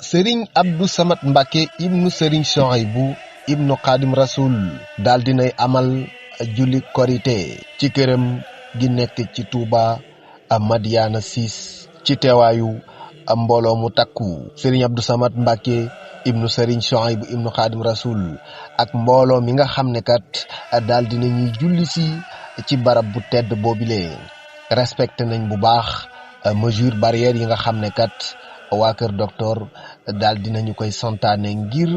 Serigne Abdou Samad Mbacké ibnu Serigne Souhaïbou ibnu Khadim Rasoul daal dinay amal julli korité ci këram gi nekk ci Touba Madiana 6 ci teewaayu mbooloo mu takku. Serigne Abdou Samad Mbacké ibnu Serigne Souhaïbou ibnu Khadim Rasoul ak mbooloo mi nga xam ne kat daal dinañuy julli si ci barab bu tedd boobile respecté nañ bu baax mesure barrière yi nga xam ne kat waa kër docteur daal dinañu koy santaane ngir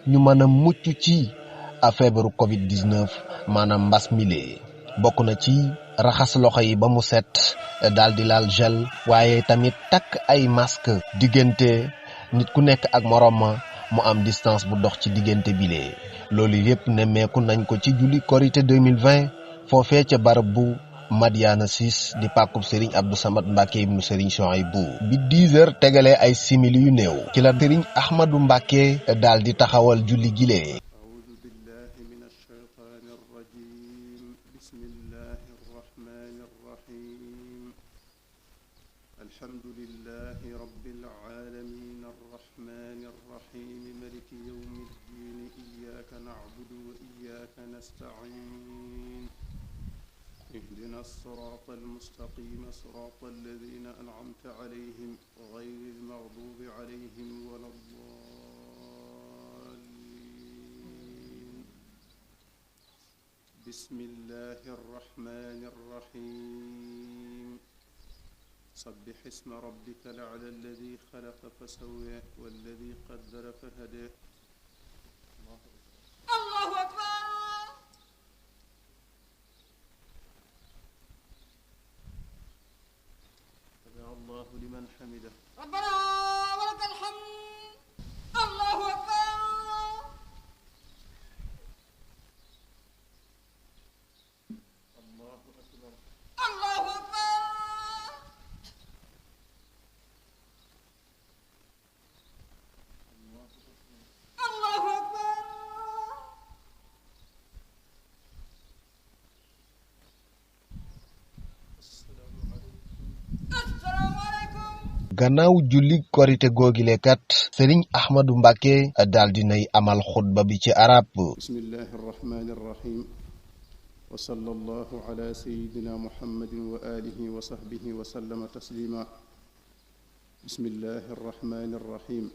ñu mën a mucc ci feebaru Covid-19 maanaam mbas mile. bokk na ci raxas loxo yi ba mu set daal di laal gel waaye tamit takk ay masque diggante nit ku nekk ak moroom ma mu am distance bu dox ci diggante bile. loolu yépp nemmeeku nañ ko ci julli korité 2020 foofee ca barab bu Madiana 6 di pàkkub Serigne Abdou Samad Mbacké ibnu Serigne Souhaïbou bi 10 heures tegalee ay simili yu néew ci la Serigne Ahmadou Mbacké daal di taxawal julli gile. أعوذ بالله من الشيطان الرجيم بسم الله الرحمن الرحيم الحمد لله رب العالمين الرحمن الرحيم ملك يوم الدين إياك نعبد وإياك نستعين اهدنا الصراط المستقيم صراط الذين أنعمت عليهم غير المغضوب عليهم ولا الضالين بسم الله الرحمن الرحيم سبح اسم ربك الأعلى الذي خلق فسوى والذي قدر فهدى الله أكبر الله لمن حمده ربنا ولك الحمد الله أكبر الله أكبر الله أكبر الله أكبر السلام عليكم السلام عليكم gannaaw julli korité googile kat Serigne Ahmadou Mbacké daal dinay amal xutba bi ci arab. بسم الله الرحمن الرحيم وصلى الله على سيدنا محمد وآله وصحبه وسلم تسليما بسم الله الرحمن الرحيم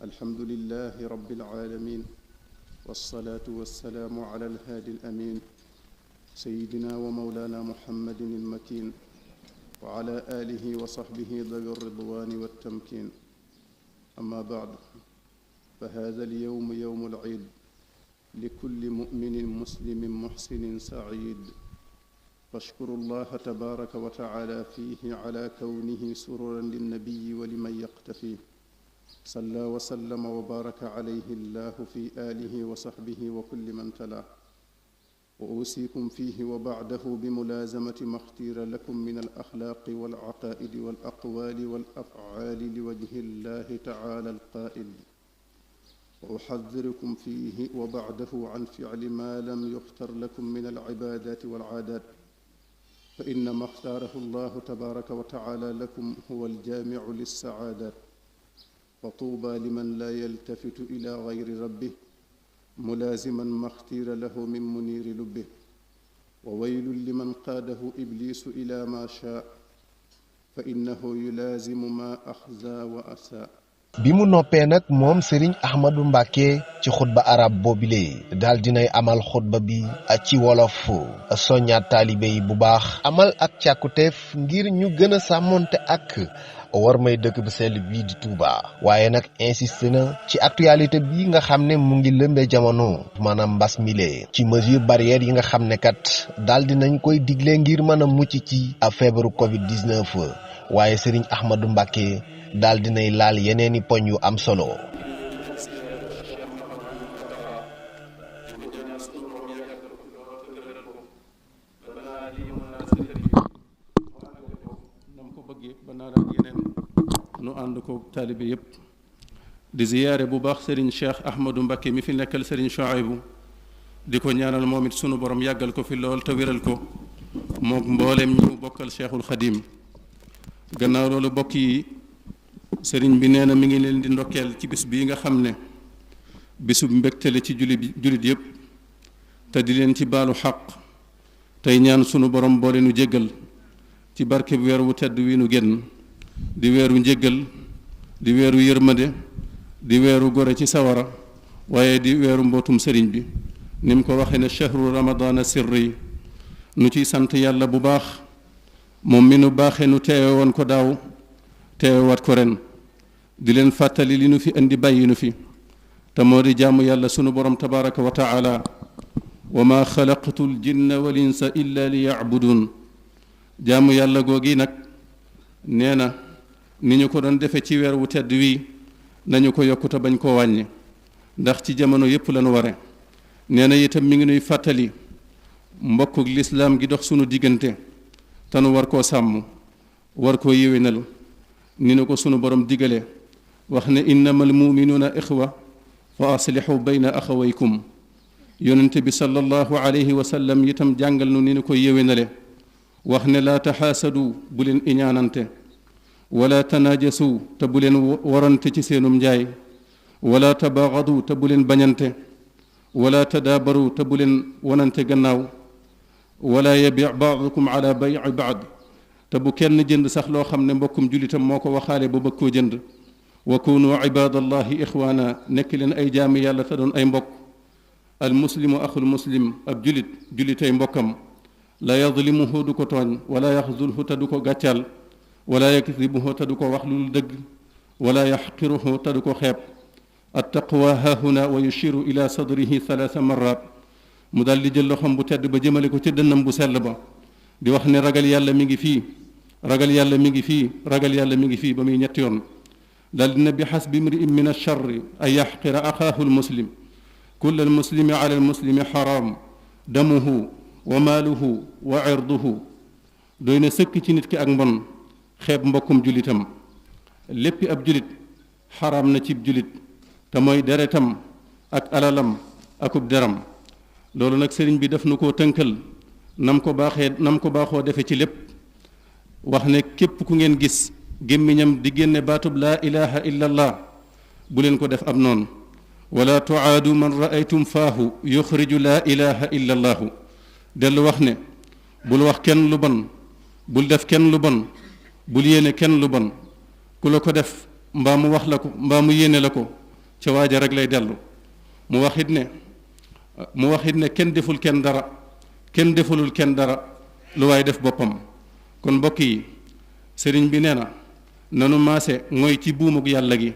الحمد لله رب العالمين والصلاة والسلام على الهادي الأمين سيدنا ومولانا محمد المكين وعلى آله وصحبه ذوي الرضوان والتمكين أما بعد فهذا اليوم يوم العيد لكل مؤمن مسلم محسن سعيد فاشكروا الله تبارك وتعالى فيه على كونه سرورا للنبي ولمن يقتفيه صلى وسلم وبارك عليه الله في آله وصحبه وكل من تلاه وأوصيكم فيه وبعده بملازمة ما اختير لكم من الأخلاق والعقائد والأقوال والأفعال لوجه الله تعالى القائل وأحذركم فيه وبعده عن فعل ما لم يختر لكم من العبادات والعادات فإنما اختاره الله تبارك وتعالى لكم هو الجامع للسعادات فطوبى لمن لا يلتفت إلى غير ربه ملازما ما اختير له من منير لبه وويل لمن قاده إبليس إلى ما شاء فإنه يلازم ما أخزى وأساء bi mu noppee nag moom Serigne Ahmadou Mbacké ci xutba arab boobile daal dinay amal xutba bi ci wolof soññaat taalibe yi bu baax amal ak càkkuteef ngir ñu gën a sàmmonte ak war may dëkk bu sell bii di Touba waaye nag insisté na ci actualité bii nga xam ne mu ngi lëmbee jamono maanaam mbas mile ci mesure barrière yi nga xam ne kat daal dinañ koy digle ngir mën a mucc ci ab feebaru Covid-19 waaye Serigne Ahmadou Mbacké daal dinay laal yeneeni poñ yu am solo. nu ànd ko taalibe yépp di ziyaare bu baax Serigne Cheikh Ahmadou Mbacké mi fi nekkal Serigne Chouaïbou di ko ñaanal moom it sunu borom yàggal ko fi lool te wéral ko mook mbooleem ñi mu bokkal Cheikhul Khadim gannaaw loolu bokk yi Serigne bi nee na mi ngi leen di ndokkeel ci bis bii nga xam ne bisub mbégtele ci jullit yépp te di leen ci baalu xaq tey ñaan sunu borom boole nu jéggal ci barke bi weer wu tedd wi nu génn di weeru njéggal di weeru yërmande di weeru gore ci sawara waaye di weeru mbootum sëriñ bi ni mu ko waxee ne chahru ramadana sirri nu ciy sant yàlla bu baax moom mi nu baaxee nu teewe woon ko daaw teewewaat ko ren di leen fàttali li nu fi indi bàyyi nu fi te moo di jaamu yàlla sunu borom tabaraka wa taala wa ma xalaqtu l jinna wal insa illa li yacbudun jaamu yàlla googi nag nee na ni ñu ko doon defe ci weer wu tedd wii nañu ko yokkute bañ koo wàññi ndax ci jamono yépp lañu ware nee na itam mi ngi nuy fàttali mbokkuk lislaam gi dox sunu diggante te nu war koo sàmm war koo yéwénal ni nu ko sunu borom digale wax ne innamal muminuuna ixwa fa aslixu bayna axawaykum yonente bi sallallahu alayhi wa sallam itam jàngal nu ni nu ko yéwénale wax ne laa taxaasadu bu leen iñaanante wala tanaajasu te bu leen warante ci seenum njaay wala tabaagadu te bu leen bañante wala tadaabaru te bu leen wanante gannaaw wala yabi baadukum ala bayi baad te bu kenn jënd sax loo xam ne mbokkum jullitam moo ko waxaale ba bëgg koo jënd wa kunu ibadallahi ixwaana nekk leen ay jaami yàlla te doon ay mbokk al muslimu axul muslim ab jullitay mbokkam la yadlimuhu du ko tooñ wala yaxzulhu te du ko gàccal wala yakdibuhu te du ko wax lu dëgg wala yaxqiruhu te du ko xeeb attaqwa hahuna wa yushiru ila sadrihi thalatha marat mu daal di jël loxom bu tedd ba jëmale ko ci dënnam bu sell ba di wax ne ragal yàlla mi ngi fii ragal yàlla mi ngi fii ragal yàlla mi ngi fii ba muy ñetti yoon daal dina bi xasbi mri'in min alcharri an yaxqira axaahu almuslim kulla almuslimi ala almuslimi xaram damuhu wa maaluhu wa irduhu doy na sëkk ci nit ki ak mbon xeeb mbokkum julitam léppi ab julit xaraam na cib julit te mooy deretam ak alalam akub deram loolu nag sëriñ bi daf nu koo tënkal nam ko baaxoo defe ci lépp wax ne képp ku ngeen gis gémmiñam di génne baatub laa ilaha illa allah bu leen ko def ab noonu wala tuaadu man raaytum faahu yuxriju laa ilaha illa allahu dellu wax ne bul wax kenn lu bon bul def kenn lu bon bul yéene kenn lu bon ku la ko def mbaa mu wax la ko mbaa mu yéene la ko ca waaja rek lay dellu mu waxit ne kenn deful kenn dara kenn defulul kenn dara lu waay def boppam kon mbokk yi sëriñ bi nee na nanu maase mooy ci buumug yàlla gi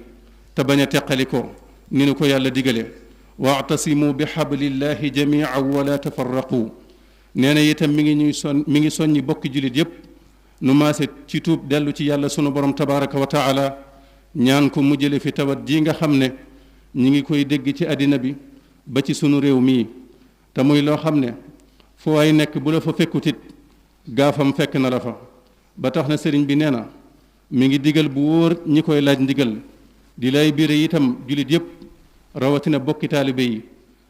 te bañ a teqali ko ni nu ko yàlla digale waatasimu bi xablillahi jamian wala tafarraqu nee na itam mi ngi soññi bokki jullit yépp nu maase ci tuub dellu ci yàlla sunu borom tabaraka wa taala ñaan ko mu jële fi tawat ji nga xam ne ñi ngi koy dégg ci àddina bi ba ci sunu réew mii te muy loo xam ne fu waay nekk bu la fa fekkutit gaafam fekk na la fa ba tax na sëriñ bi nee na mi ngi digal bu wóor ñi koy laaj ndigal di lay biire itam jullit yépp rawatina bokki taalibe yi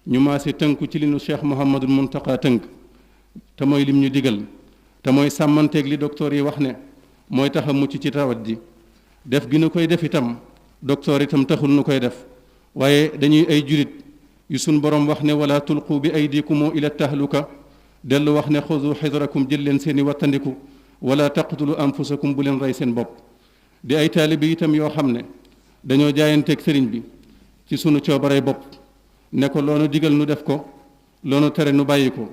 ñu maase tënku ci li nu cheikh Mouhamadul Muntaqa tënk te mooy lim ñu digal te mooy sàmmanteeg li docteur yi wax ne mooy tax a mucc ci tawat ji def gi nu koy def itam docteur itam taxul nu koy def waaye dañuy ay julit yu sun borom wax ne wala tulqu bi aydikum ila tahluka dellu wax ne xudu xidrakum jël leen seeni wattandiku wala taqtulu anfusakum bu leen rey seen bopp di ay taalibe itam yoo xam ne dañoo jaayanteeg sëriñ bi ci sunu coobarey bopp ne ko loonu digal nu def ko loonu tere nu bàyyi ko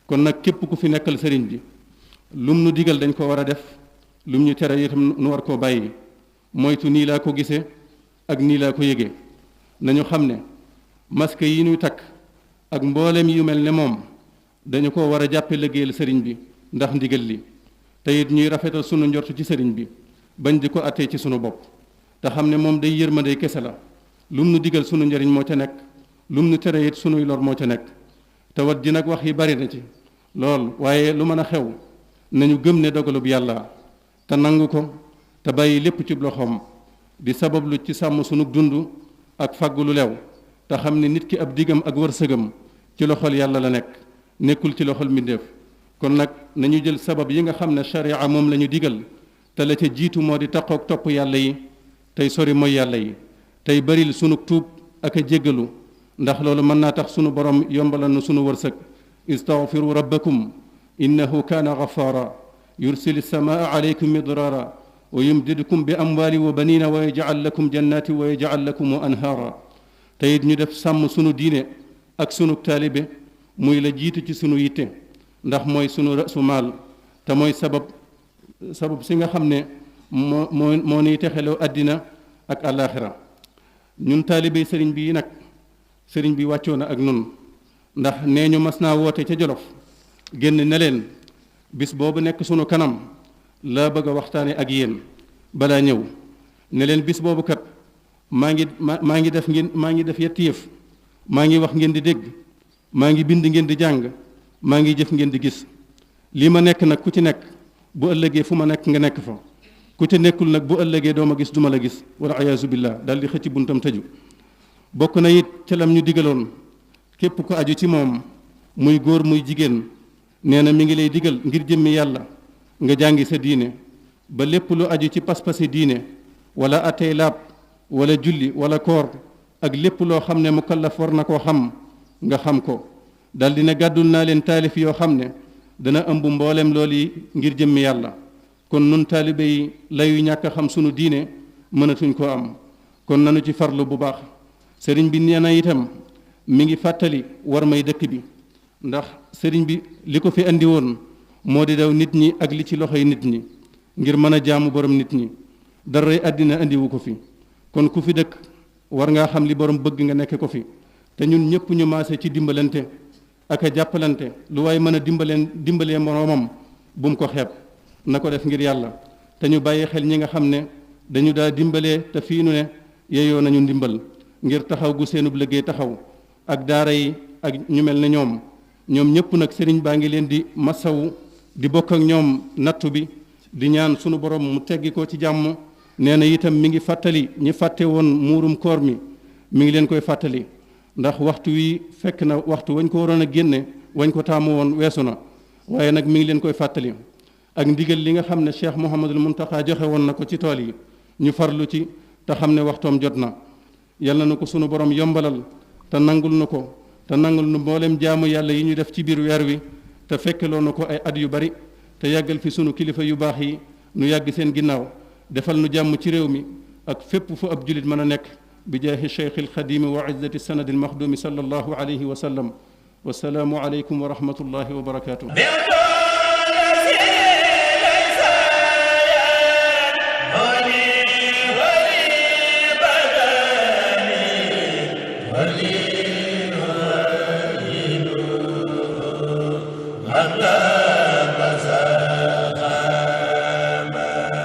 kon nag képp ku fi nekkal sëriñ bi lum nu digal dañ ko war a def lum ñu tere itam nu war koo bàyyi moytu nii laa ko gisee ak nii laa ko yëgee. nañu xam ne masque yi ñuy takk ak mboolem yu mel ne moom dañu ko war a jàppe liggéeyal sëriñ bi ndax ndigal li te it ñuy rafetal sunu njort ci sëriñ bi bañ di ko attee ci sunu bopp te xam ne moom day yërmande kese la lum nu digal sunu njariñ moo ca nekk lum nu tere it sunuy lor moo ca nekk. te wat ji nag wax yi bari na ci lool waaye lu mën a xew nañu gëm ne dogalub yàlla te nangu ko te bàyyi lépp ci loxoom di sabablu ci sàmm sunu dund ak fàggu lu lew te xam ne nit ki ab digam ak wërsëgam ci loxol yàlla la nekk nekkul ci loxol mbindéef. kon nag nañu jël sabab yi nga xam ne sharia moom la ñu digal te la ca jiitu moo di taqoog topp yàlla yi tey sori mooy yàlla yi tey baril sunu tuub ak a jéggalu ndax loolu mën naa tax sunu borom yombalal na sunu wërsëg. istaghfiru rabbakum innahu kaana ghaffara yursil samaa alaykum midrara wa yumdidkum bi amwali wa banina wa yaj'al lakum jannati wa yaj'al lakum anhaara. te it ñu def sàmm sunu diine ak sunu taalibe muy la jiitu ci sunu yitte ndax mooy sunu rasu maal te mooy sabab si nga xam ne moo niy texeloo àddina ak àllaaxira. ñun taalibe sëriñ bi nag sëriñ bi wàccoo na ak nun ndax nee ñu mas naa woote ca Jolof génn ne leen bis boobu nekk sunu kanam laa bëgg a waxtaane ak yéen balaa ñëw ne leen bis boobu kat maa ngi def yetti yëf maa ngi wax ngeen di dégg maa ngi bind ngeen di jàng maa ngi jëf ngeen di gis. lii ma nekk nag ku ci nekk bu ëllëgee fu ma nekk nga nekk fa ku ci nekkul nag bu ëllëgee doo ma gis du ma la gis wala ayaasu billah daal di xëcc buntam tëju. bokk na it ca lam ñu digaloon képp ko aju ci moom muy góor muy jigéen nee na mi ngi lay digal ngir jëmmi yàlla nga jàngi sa diine ba lépp lu aju ci pas-pasi diine wala atey laab wala julli wala koor ak lépp loo xam ne mukallaf war na koo xam nga xam ko. dal dina gàddul naa leen taalif yoo xam ne dana ëmb mboolem loolu yi ngir jëmmi yàlla. kon nun taalibe yi layu ñàkk a xam sunu diine mënatuñ koo am kon nanu ci farlu bu baax. sëriñ bi nee na itam mi ngi fàttali war may dëkk bi ndax sëriñ bi li ko fi andi woon moo di daw nit ñi ak li ci loxoy nit ñi ngir mën a jaamu borom nit ñi daray àddina andiwu ko fi. kon ku fi dëkk war ngaa xam li borom bëgg nga nekk ko fi te ñun ñëpp ñu maase ci dimbalante ak a jàppalante lu waaye mën a dimbalee moroomam bu mu ko xeeb na ko def ngir yàlla te ñu bàyyi xel ñi nga xam ne dañu daa dimbalee te fii nu ne yeyoo nañu ndimbal ngir taxaw gu seenub liggéey taxaw ak daara yi ak ñu mel ne ñoom ñëpp nag sëriñ baa ngi leen di masawu di bokk ak ñoom nattu bi di ñaan sunu borom mu teggi ko ci jàmm. nee na itam mi ngi fàttali ñi fàtte woon muurum koor mi ngi leen koy fàttali ndax waxtu wi fekk na waxtu wañ ko waroon a génne wañ ko taamu woon weesu na waaye nag mi ngi leen koy fàttali ak ndigal li nga xam ne Cheikh Mouhamadul Muntaxa joxe woon na ko ci tool yi ñu farlu ci te xam ne waxtoom jot na. yàlla na ko sunu borom yombalal te nangul na ko te nangul nu mboolem jaamu yàlla yi ñu def ci biir weer wi te fekkeloo na ko ay at yu bari te yàggal fi sunu kilifa yu baax yi nu yàgg seen ginnaaw defal nu jàmm ci réew mi ak fépp fu ab julit mën a nekk bi jaahi cheikh alxadimi wa izzati sanadi almaxdumi sallallahu alayhi wa sallam wasalaamu aleykum wa rahmatullahi wa barakatuh.